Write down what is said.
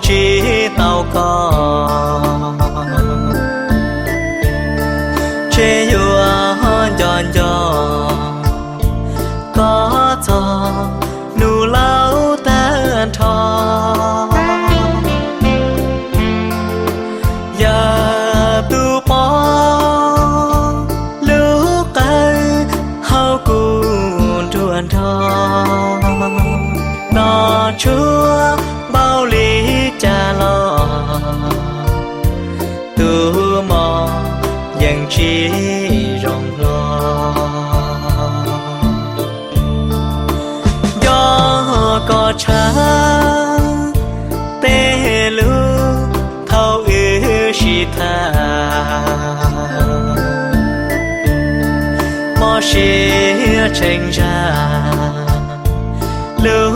tsis tau koj, ntshe yuav nco nco koj txog hnub laus tag nrho. Yog tus pom lub qawv hauv kuv nruab nrog, no tshuav npaum li cas los tus mos yeej tsis zoo hlo. Nco koj tshaj tej lus thaum wb sib tham, mob siab tshee zaj lub